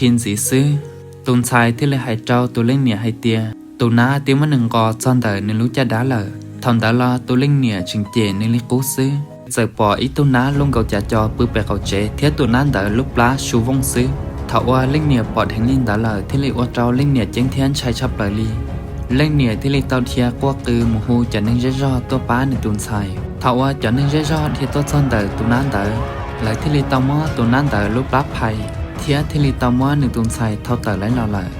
Tsis ntxiv xwb, tus ntxhais thiaj li hais rau tus leej niam hais tias tus nab twb muab nws nqos txog ntawm nws lub caj dab lawm. Thaum ntawd los tus leej niam tseem cem nws li qub xwb, txawm pom ib tug nab luaj nkaus cav co pw pem qaum tsev thiab tus nab ntawd lub plab su vooj xwb. Thaum uas leej niam pom dheev li ntawd lawm thiaj li ua rau leej niam ceeb thiab ntshai tshaj plaws li. Leej niam thiaj li tau dhia quaj qw mus hu cov neeg zej zog tuaj pab nws tus ntxhais. Thaum uas cov neeg zej zog dhia tuaj txog ntawm tus nab ntawd, lawv thiaj li tau muab tus nab ntawd lub plab phais thiab thiaj li tau muab nws tus ntxhais thau tawm lawv los lawm.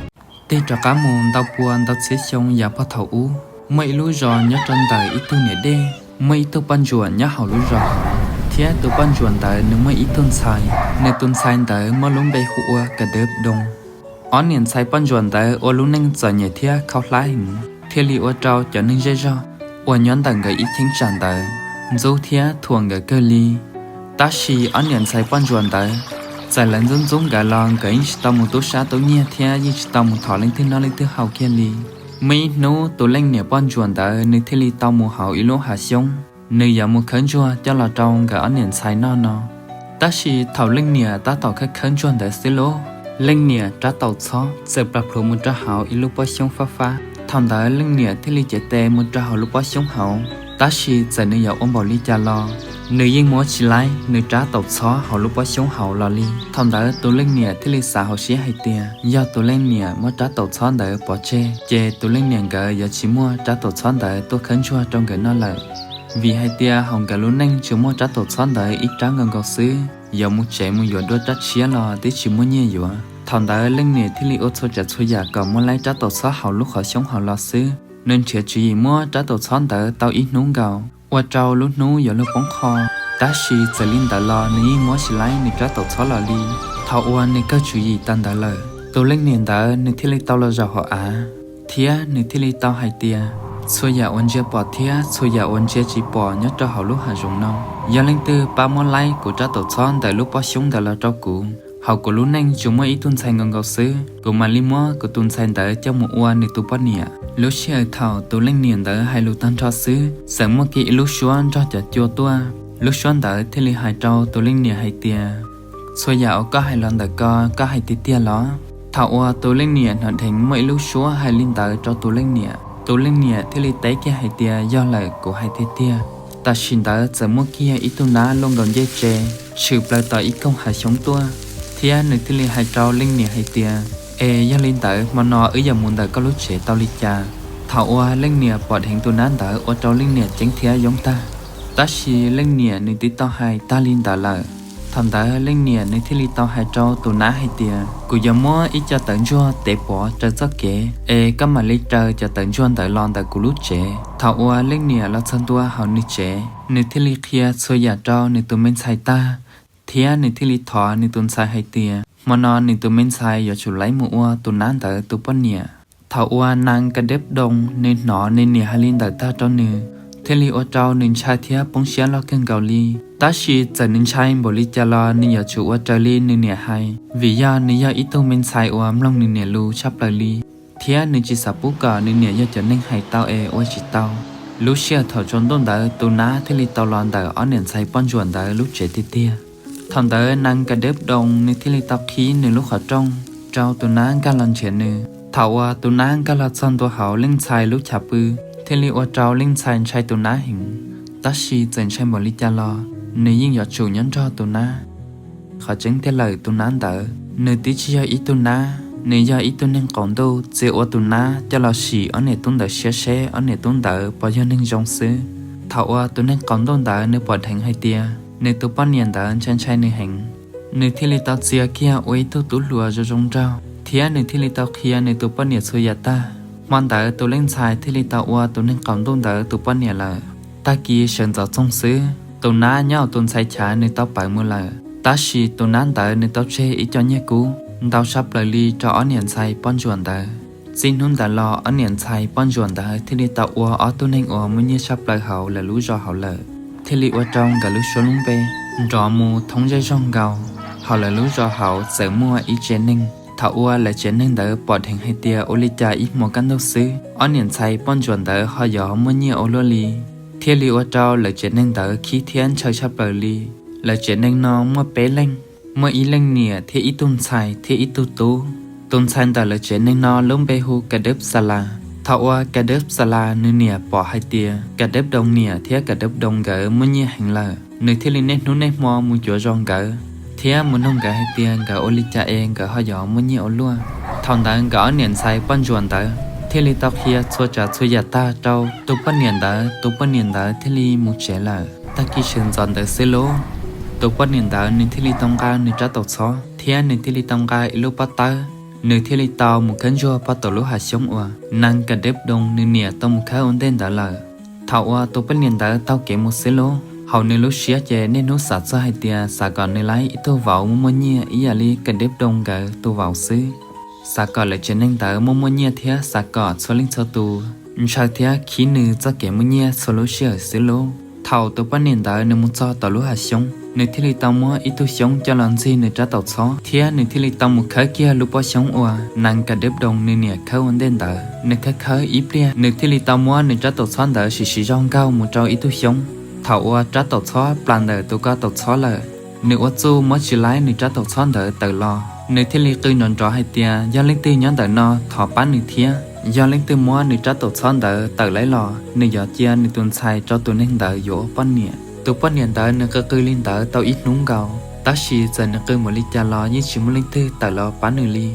Tig rov qab mus ntau pua ntau txhiab xyoo yav puag thaum ub, muaj ib lub zos nyob rau ntawm ib tug niam dej, muaj ib tug poj ntsuam nyob hauv lub zos, thiab tus poj ntsuam ntawd nws muaj ib tug ntxhais, nws tus ntxhais ntawd muaj lub npe hu ua Ka Deb Doo. Ob niam ntxhais poj ntsuam ntawd ua lub neej txom nyem thiab khaub hlab heev, thiaj li ua rau cov neeg zej zog uas nyob ntawm nkawd ib cheeb tsam ntawd ntxub thiab thuam nkawd kawg li. Tab sis ob niam ntxhais poj ntsuam ntawd, txawm lawv ntxub ntxub nkawd los nkawd yeej tsis tau mus tub sab tub nyiag thiab yeej tsis tau mus thov leej twg noj leej twg haus kiag li. Muaj ib hnub tus leej niam poj ntsuam ntawd nws thiaj li tau mus hauv ib lub hav xyoob, nws yuav mus khawb ntsuag coj los rau nkawd ob niam ntxhais noj no. Tab sis thaum leej niam tab tom khawb khawb ntsuag ntawd xwb lauj, leej niam rab taus txhob txawm plam plhuav mus rau hauv ib lub pob xyoob fab fab. Thaum ntawd leej niam thiaj li cev tes mus rau hauv lub pob xyoob hauv, tab sis txawm nws yuav ua npaum li cas los nws yeej muab tsis laib nws rab taus txhob hauv lub pob xyoob hauv los li. Thaum ntawd tus leej niam thiaj li xav hauv siab hais tias yog tus leej niam muab rab taus txhob ntawd pov tseg, ces tus leej niam nkawd yuav tsis muaj rab taus txhob ntawd tuaj khawb ntsuag rau nkawd noj lawm. Vim hais tias hauv nkawd lub neej tsis muaj rab taus txhob ntawd ib rab nkaus nkaus xwb, yuav mus tsev mus yuav dua rab tshiab los twb tsis muaj nyiaj yuav. Thaum ntawd leej niam thiaj li ua txhua tsav txhua yam kom muab laib rab taus txhob hauv lub qhov xyoob hauv los xwb. Nws nrhiav tswv yim muab rab taus txhob ntawd tau ib hnub nkaus, ua rau lub hnub yuav luag poob qho. Tab sis txawm li ntawd los nws yeej muab tsis laib nws rab taus txhob los li. Thaum uas nws kawg tswv yim tas ntawd lawm, tus leej niam ntawd nws thiaj li tau los zaum hauv av, thiab nws thiaj li tau hais tias txhua yam uas ntsia pom thiab txhua yam uas ntsia tsis pom nyob rau hauv lub hav zoov no, yog leej twg pab muab laib kuv rab taus txhob ntawm lub pob xyoob ntawd los rau kuv, hauv kuv lub neej tsuas muaj ib tug ntxhais nkaus nkaus xwb, kuv mam li muab kuv tus ntxhais ntawd coj mus ua nws tus poj niam. Lub sij hawm thaum tus leej niam ntawd hais lus tag nrho xwb, txawm muaj kiag ib lub suab nrog cov cua tuaj. Lub suab ntawd thiaj li hais rau tus leej niam hais tias, txhua yam uas koj hais los ntawm ko, koj hais tiag tiag los? Thaum uas tus leej niam hnov dheev muaj ib lub suab hais li ntawd rau tus leej niam, tus leej niam thiaj li teb kiag hais tias, yog lawm, kuv hais tiag tiag. Tam sim ntawd txawm muaj kiag ib tug nab luaj nkaus ncej tse tshwm plaws tom ib koog hav xyoob tuaj, thiab nws thiaj li hais rau leej niam hais tias, es yog li ntawd hmo no wb yuav mus ntawm koj lub tsev tau li cas? Thaum uas leej niam pom dheev tus nab ntawd ua rau leej niam ceeb thiab yoob tag. Tab sis leej niam nws twb tau hais tag li ntawd lawm. Thaum ntawd leej niam nws thiaj li tau hais rau tus nab hais tias, kuv yuav muab ib co tawv ntsuag tev pov raws txoj kev, es koj mam li raws cov tawv ntsuag ntawd los ntawm kuv lub tsev. Thaum uas leej niam los txog ntua hauv nws tsev, nws thiaj li qhia txhua yam rau nws tus me ntxhais tag, thiab nws thiaj li thov nws tus ntxhais hais tias hmo no nws tus me ntxhais yuav tsum laib mus ua tus nab ntawd tus poj niam. Thaum uas Nas Ka Deb Doo nws hnov nws niam hais li ntawd tag rau nws, thiaj li ua rau nws ntshai thiab poob siab loj kawg nkaus li. Tab sis txawm nws ntshai npaum li cas los nws yuav tsum ua raws li nws niam hais, vim yog nws yog ib tug me ntxhais uas mloog nws niam lus tshaj plaws li, thiab nws tsis xav pub kom nws niam yog cov neeg hais tau es ua tsis tau. Lub sij hawm thaum tsaus ntuj ntawd tus nab thiaj li tau los ntawm ob niam ntxhais poj ntsuam ntawd lub tsev tiag tiag. Thaum ntawd Nas Ka Deb Doo nws thiaj li tau qhib nws lub qhov rooj rau tus nab nkag los nrhiav nws. Thaum uas tus nab nkag los txog ntua hauv leej ntxhais lub chav pw, thiaj li ua rau leej ntxhais ntshai tus nab heev. Tab sis txawm ntshai npaum li cas los nws yeej yuav tsum nyob nrog tus nab. Qhov tseeb tiag lawm tus nab ntawd nws twb tsis yog ib tug nab, nws yog ib tug neeg qaum ntuj txia ua tus nab coj los sim ob niam tub ntawd siab seb ob niam tub ntawd puas yog neeg zoo xwb. Thaum uas tus neeg qaum ntuj ntawd nws pom dheev hais tias nws tus poj niam ntawd ntshai ntshai nws heev, nws thiaj li tau txia kiag ua ib tug tub hluas zoo zoo nraug, thiab nws thiaj li tau qhia nws tus poj niam txhua yam tag. Hmo ntawd tus leej ntxhais thiaj li tau ua tus neeg qaum ntuj ntawd tus poj niam lawm. Tag kis sawv ntxov txoog xwb, tus nab nyob hauv tus ntxhais chav nws tau pawv mus lawm, tab sis tus nab ntawd nws tau tseg ib co nyiaj kub ntau tshaj plaws li rau ob niam ntxhais poj ntsuam ntawd. Txij hnub ntawd los ob niam ntxhais poj ntsuam ntawd thiaj li tau ua ob tug neeg uas muaj nyiaj tshaj plaws hauv lawv lub zos hauv lawm, thiaj li ua rau nkawd lub suab lub npe nrov mus thoob zej zog nkaus. Hauv lawv lub zos hauv txawm muaj ib tsev neeg. Thaum uas lawv tsev neeg ntawd pom dheev hais tias ua li cas ib hmo kaj ntug xwb ob niam ntxhais poj ntsuam ntawd ho yuav muaj nyiaj ua luaj li, thiaj li ua rau lawv tsev neeg ntawd khib thiab ntshaw tshaj plaws li. Lawv tsev neeg no muaj peb leeg, Muaj ib leej niam thiab ib tug ntxhais thiab ib tug tub. Tus ntxhais ntawm lawv tsev neeg no lub npe hu Ka Deb Xa Las. Thaum uas Ka Deb Xa Las nws niam pom hais tias Ka Deb Doo niam thiab Ka Deb Doo nkawd muaj nyiaj heev lawm, nws thiaj li niaj hnub niaj hmo mus cuav zos nkawd thiab mus nug nkawd hais tias nkawd ua li cas es nkawd ho yuav muaj nyiaj ua luaj. Thaum ntawd nkawd ob niam ntxhais poj ntsuam ntawd thiaj li tau qhia txhua tsav txhua yam tag rau tus poj niam ntawd, tus poj niam ntawd thiaj li mus tsev lawm. Tag kis sawv ntxov ntawd xwb lauj, tus poj niam ntawd nws thiaj li tau nqa nws rab taus txhob thiab nws thiaj li tau nqa ib lub pob tawb, nws thiaj li tau mus khawb ntsuag pog tom lub hav xyoob uas Nees Ka Deb Doo nws niam tau mus khawb ua ntej ntawd lawm. Thaum uas tus poj niam ntawd taug kev mus xwb lauj, hauv nws lub siab ces niaj hnub xav txog hais tias xav kom nws laib ib tug vauv muaj muaj nyiaj ib yam li Ka Deb Doo nkawd tus vauv xwb. Xav kom lawv tsev neeg ntawd muaj muaj nyiaj thiab xav kom txhua leej txhua tus ntshaw thiab khib nws txoj kev muaj nyiaj txhua lub sij hawm xwb lauj. Thaum tus poj niam ntawd nws mus txog tom lub hav xyoob, nws thiaj li tau muab ib tug xyoob coj los ntxig nws rab taus txhob thiab nws thiaj li tau mus khawb kiag lub pob xyoob uas Nees Ka Deb Doo nws niam khawb ua ntej ntawd. Nws khawb khawb ib pliag, nws thiaj li tau muab nws rab taus txhob ntawd siv siv zog nkaug mus rau ib tug xyoob. Thaum uas rab taus txhob plam ntawm tus ko taus txhob lawm, nws ua txuj muab tsis laib nws rab taus txhob ntawd tawm los. Nws thiaj li qw nrov nrov hais tias yog leej twg nyob ntawm no thov pab nws thiab, yog leej twg muab nws rab taus txhob ntawd tawm laib los nws yuav cia nws tus ntxhais rau tus neeg ntawd yuav ua poj niam. Tus poj niam ntawd nws qw qw li ntawd tau ib hnub nkaus, tab sis txawm nws qw npaum li cas los yeej tsis muaj leej twg tawm los pab nws li.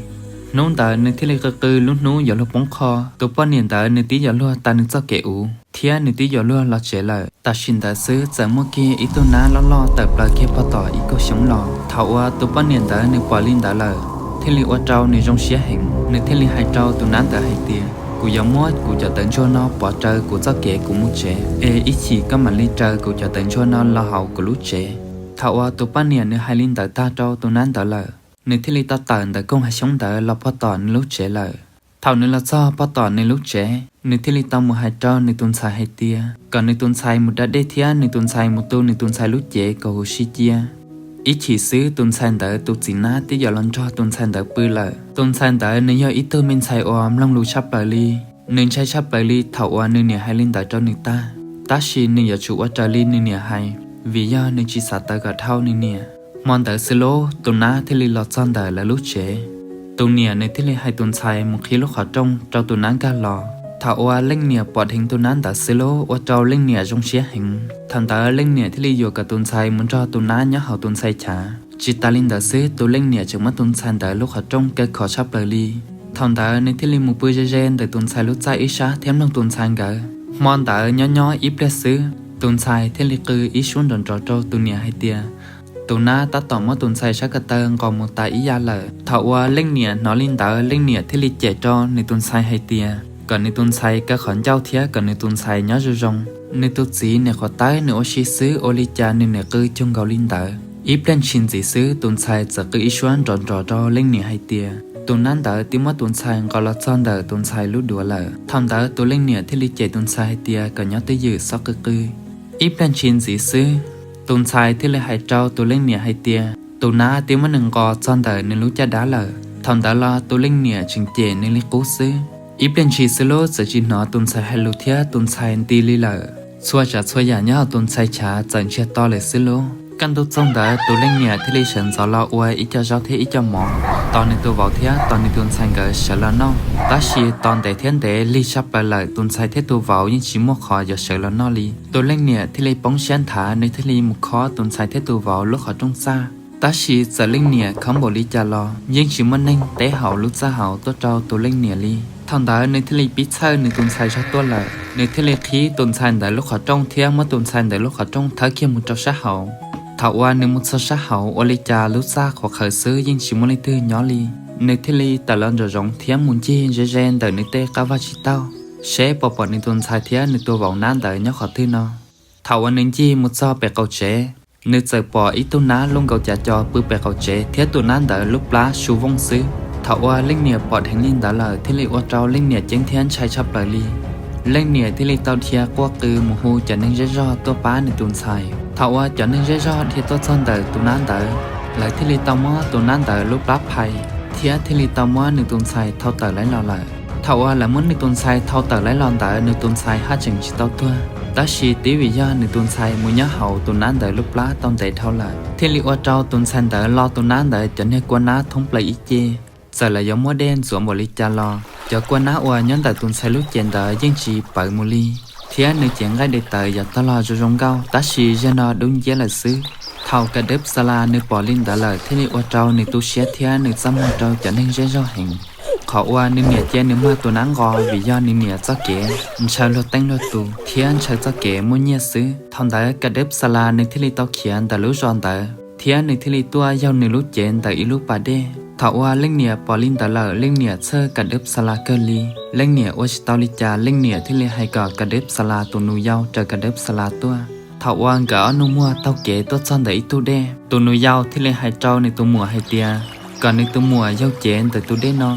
Hnub ntawd nws thiaj li qw qw lub hnub yuav luag poob qho. Tus poj niam ntawd nws twb yuav luag tas nws txoj kev uv thiab nws twb yuav luag los tsev lawm. Tam sim ntawd xwb txawm muaj kiag ib tug nab loj loj tawm plaws kiag pog tom ib kaug xyoob los. Thaum uas tus poj niam ntawd nws pom li ntawd lawm, thiaj li ua rau nws zoo siab heev. Nws thiaj li hais rau tus nab ntawd hais tias, kuv yuav muab kuv cov tawv ntsuag no pov raws kuv txoj kev kuv mus tsev, es ib chim koj mam li raws kuv cov tawv ntsuag no los hauv kuv lub tsev. Thaum uas tus poj niam nws hais li ntawd tag rau tus nab ntawd lawm, nws thiaj li tau tawm ntawm koog hav xyoob ntawd los pog tom nws lub tsev lawm. Thaum nws los txog pog tom nws lub tsev, nws thiaj li tau mus hais rau nws tus ntxhais hais tias kom nws tus ntxhais mus da dej thiab nws tus ntxhais mus tu nws tus ntxhais lub cev kom huv si cia. Ib chim xwb tus ntxhais ntawd tus txiv nab twb yuav los nrog tus ntxhais ntawd pw lawm. Tus ntxhais ntawd nws yog ib tug me ntxhais uas mloog lus tshaj plaws li. Nws ntshai tshaj plaws li thaum uas nws niam hais li ntawd rau nws tag, tab sis nws yuav tsum ua raws li nws niam hais, vim yog nws tsis xav tawv kom dhau nws niam. Hmo ntawd xwb lauj, tus nab thiaj li los txog ntawm lawv lub tsev. Tus niam nws thiaj li hais tus ntxhais mus qhib lub qhov rooj rau tus nab nkag los. Thaum uas leej niam pom dheev tus nab ntawd xwb lauj, ua rau leej niam zoo siab heev. Thaum ntawd leej niam thiaj li yuam kom tus ntxhais mus nrog tus nab nyob hauv tus ntxhais chav. Tsis tas li ntawd xwb, tus leej niam tseem muab tus ntxhais ntawd lub qhov rooj kaw khov tshaj plaws li. Thaum ntawd nws thiaj li mus pw ze ze ntawm tus ntxhais lub txaj ib sab thiab mloog tus ntxhais nkawd. Hmo ntawd nyob nyob ib pliag xwb, tus ntxhais thiaj li qw ib suab nrov nrov rau tus niam hais tias, tus nab tab tom muab tus ntxhais sab ko taw nqos mus tas ib yam lawm. Thaum uas leej niam hnov li ntawd, leej niam thiaj li cem rau nws tus ntxhais hais tias kom nws tus ntxhais kaw qhov ncauj thiab kom nws tus ntxhais nyob zoo zoo. Nws tus txiv niam qhuav tawb nws ua si xwb, ua li cas nws niam qw cuag nkaus li ntawd. Ib pliag ntshis ntxiv xwb, tus ntxhais txawm qw ib suab nrov nrov rau leej niam hais tias, tus nab ntawd twb muab tus ntxhais nqos los txog ntawm tus ntxhais lub duav lawm. Thaum ntawd tus leej niam thiaj li cem tus ntxhais hais tias kom nyob twj ywm, txhob qw qw. Ib pliag ntshis ntxiv xwb, tus ntxhais thiaj li hais rau tus leej niam hais tias, tus nab twb muab nws nqos txog ntawm nws lub caj dab lawm. Thaum ntawd los tus leej niam tseem cem nws li qub xwb. Ib pliag ntshis xwb lauj, txawm tsis hnov tus ntxhais hais lus thiab tus ntxhais nti li lawm. Txhua tsav txhua yam nyob hauv tus ntxhais chav txawm ntsiag to lawm xwb lauj. Kaj ntug txoog ntawd tus leej niam thiaj li sawv ntxov los ua ib co zaub thiab ib co mov, tos nws tus vauv thiab tos nws tus ntxhais nkawd sawv los noj. Tab sis tos ntev thiab ntev lig tshaj plaws lawm, tus ntxhais thiab tus vauv yeej tsis muaj qhov yuav sawv los noj li. Tus leej niam thiaj li poob siab nthav, nws thiaj li mus khob tus ntxhais thiab tus vauv lub qhov rooj txaj. Tab sis txawm leej niam khob npaum li cas los yeej tsis muaj neeg teb hauv lub txaj hauv tuaj rau tus leej niam li. Thaum ntawd nws thiaj li pib txhawj nws tus ntxhais zog tuaj lawm, nws thiaj li qhib tus ntxhais ntawd lub qhov rooj thiab muab tus ntxhais ntawd lub qhov rooj thawb kiag mus rau sab hauv. Thaum uas nws mus txog sab hauv, ua li cas lub txaj qhuav qhawv xwb, yeej tsis muaj leej twg nyob li. Nws thiaj li tawm los nraum zoov thiab mus ncig ze ze ntawm nws tej qab vaj tsib taug, seb puas pom nws tus ntxhais thiab nws tus vauv nab ntawd nyob qhov twg no. Thaum uas nws ncig mus txog pem qaum tsev, nws txawm pom ib tug nab loj nkaus cav co pw pem qaum tsev thiab tus nab ntawd lub plab su vooj xwb. Thaum uas leej niam pom dheev li ntawd lawm thiaj li ua rau leej niam ceeb thiab ntshai tshaj plaws li. Leej niam thiaj li tau dhia quaj qw mus hu cov neeg zej zog tuaj pab nws tus ntxhais. Thaum uas cov neeg zej zog dhia tuaj txog ntawm tus nab ntawd, lawv thiaj li tau muab tus nab ntawd lub plab phais, thiab thiaj li tau muab nws tus ntxhais thau tawm laib los lawm. Thaum uas lawv muab nws tus ntxhais thau tawm laib los ntawd, nws tus ntxhais haj tseem tsis tau tuag. Tab sis twb vim yog nws tus ntxhais mus nyob hauv tus nab ntawd lub plab tau ntev dhau lawm, thiaj li ua rau tus ntxhais ntawd lo tus nab ntawd cov niag kua nab thoob plaws ib ce. Txawm lawv yuav muab dej ntxuav npaum li cas los cov kua nab uas nyob ntawm tus ntxhais lub cev ntawd yeej tsis pawv mus li, thiab nws cev nqaij daim tawv yuav tag los zoo zoo nkauj, tab sis zaum no dub nciab lawm xwb. Thaum Ka Deb Xa La nws pom li ntawd lawm thiaj li ua rau nws tu siab thiab nws txaj muag rau cov neeg zej zog heev. Qhov uas nws niam cia nws mag tus nab nqos vim yog nws niam txoj kev ntshaw luag teej luag tus thiab ntshaw txoj kev muaj nyiaj xwb. Thaum ntawd Ka Deb Xa La nws thiaj li tau khiav ntawm lub zos ntawd thiab nws thiaj li tuaj yaug nws lub cev ntawm ib lub pas dej. Thaum uas leej niam pom li ntawd lawm, leej niam txhawj Ka Deb Xa La kawg li. Leej niam ua tsis tau li cas, leej niam thiaj li hais kom Ka Deb Xa La tus nus yau raws Ka Deb Xa La tuaj. Thaum uas nkawd ob nus muag taug kev tuaj txog ntawm ib tug dej, tus nus yau thiaj li hais rau nws tus muam hais tias kom nws tus muam yaug cev ntawm tus dej no.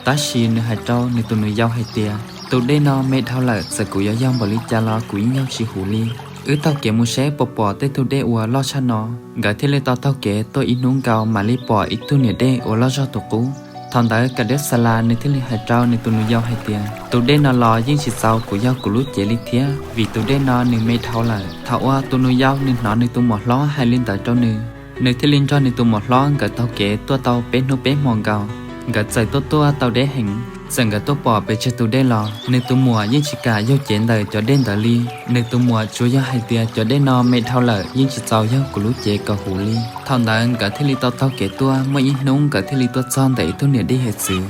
Tab sis nws hais rau nws tus nus yau hais tias, tus dej no me dhau lawm, txawm kuv yuav yaug npaum li cas los kuv yeej yaug tsis huv li. Wb taug kev mus seb puas pom tej tug dej uas loj tshaj no. Nkawd thiaj li tau taug kev tuaj ib hnub nkaus mam li pom ib tug niam dej uas loj zog tus qub. Thaum ntawd Ka Deb Xa La nws thiaj li hais rau nws tus nus yau hais tias, tus dej no los yeej tsis txaus kuv yaug kuv lub cev li thiab, vim tus dej no nws me dhau lawm. Thaum uas tus nus yau nws hnov nws tus muam hlob hais li ntawd rau nws, nws thiaj li nrog nws tus muam hlob nkawd taug kev tuaj tau peb hnub peb hmo nkaus. Nkawd txawm tuaj tuaj tau deb heev, txawm nkawd tuaj pom pes tsawg tus dej los nws tus muam yeej tsis kam yaug cev ntawm cov dej ntawd li. Nws tus muam tsuas yog hais tias cov dej no me dhau lawm, yeej tsis txaus yaug kuv lub cev kom huv li. Thaum ntawd nkawd thiaj li tau taug kev tuaj, muaj ib hnub nkawd thiaj li tuaj txog ntawm ib tug niam dej hiav txwv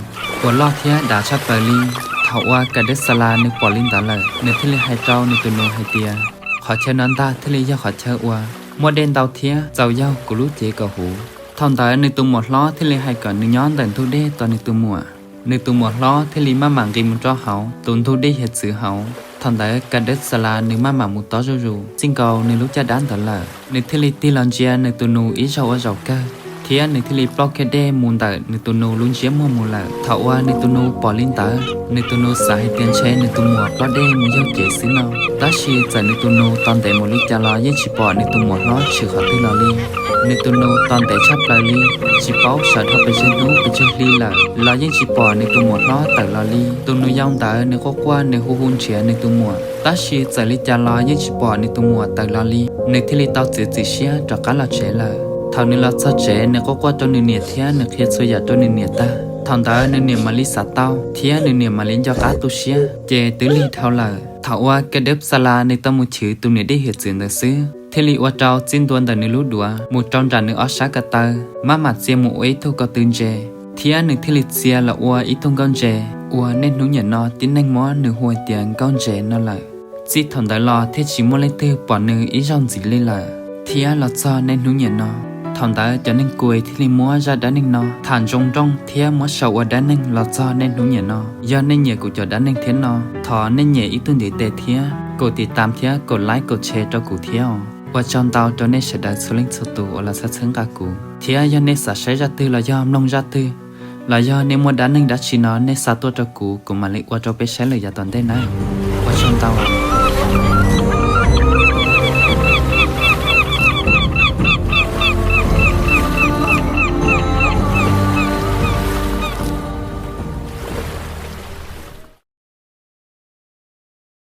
uas loj thiab dav tshaj plaws li. Thaum uas Ka Deb Xa La nws pom li ntawd lawm, nws thiaj li hais rau nws tus nus hais tias, qhov chaw no ntag thiaj li yog qhov chaw uas muaj dej ntau thiab txaus yaug kuv lub cev kom huv. Thaum ntawd nws tus muam hlob thiaj li hais kom nws nyob ntawm ntug dej tos nws tus muam. Nws tus muam hlob thiaj li maj mam nqis mus rau hauv tus ntug dej hiav txwv hauv. Thaum ntawd Ka Deb Xa La nws maj mam mus tob zuj zus txij nkaus nws lub caj dab ntawd lawm, nws thiaj li tig los ntsia nws tus nus ib zaug ua zaum kawg, thiab nws thiaj li ploj kiag dej mus ntawm nws tus nus lub ntsiab muag mus lawm. Thaum uas nws tus nus pom li ntawd, nws tus nus xav hais tias ntshe nws tus muam ploj dej mus yaug cev xwb no. Tab sis txawm nws tus nus tos ntev npaum li cas los yeej tsis pom nws tus muam hlob tshwm qhov twg los li. Nws tus nus tos ntev tshaj plaws li, tsis paub sawv dhau pes tsawg hnub pes tsawg hli lawm los yeej tsis pom nws tus muam hlob tawm los li. Tus nus yau ntawd nws quaj quaj nws hu hu nrhiav nws tus muam, tab sis txawm li cas los yeej tsis pom nws tus muam tawm los li. Nws thiaj li tau txiav txim siab rov qab los tsev lawm. Thaum nws los txog tsev, nws quaj quaj rau nws niam thiab nws qhia txhua yam rau nws niam tag. Thaum ntawd nws niam mam li xav tau thiab nws niam mam li nco qab tu siab, ces twb lig dhau lawm. Thaum uas Ka Deb Xa La nws tau mus chwv tus niam dej hiav txwv ntawd xwb, thiaj li ua rau txij ntua ntawm nws lub duav mus rau nram nws ob sab ko taw, maj mam txia mus ua ib tug ko tw ntses, thiab nws thiaj li txia los ua ib tug nkauj ntses uas niaj hnub niam no tib neeg muab nws hu hais tias nkauj ntses no lawm. Txij thaum ntawd los thiaj tsis muaj leej twg pom nws ib zaug ntxiv li lawm, thiab los txog niaj hnub niam no. Thaum ntawd cov neeg Kuwait thiaj li muab zaj dab neeg no tham ntsoov nrooj thiab muab sau ua dab neeg los txog niaj hnub niam no. Yog nej nyiam kuv cov dab neeg thiab no, thov nej nyem ib tug ntiv tes thiab kaum tiv tam thiab kaum like kaum share rau kuv thiab os. Ua tsaug ntau rau nej sawv daws txhua leej txhua tus uas los txhawb txhawb nqa kuv, thiab yog nej xav saib zaj twg los yog mloog zaj twg, los yog nej muaj dab neeg dab tsi no nej xa tuaj rau kuv, kuv mam li ua rau peb saib lawm yav tom ntej na. Ua tsaug ntau.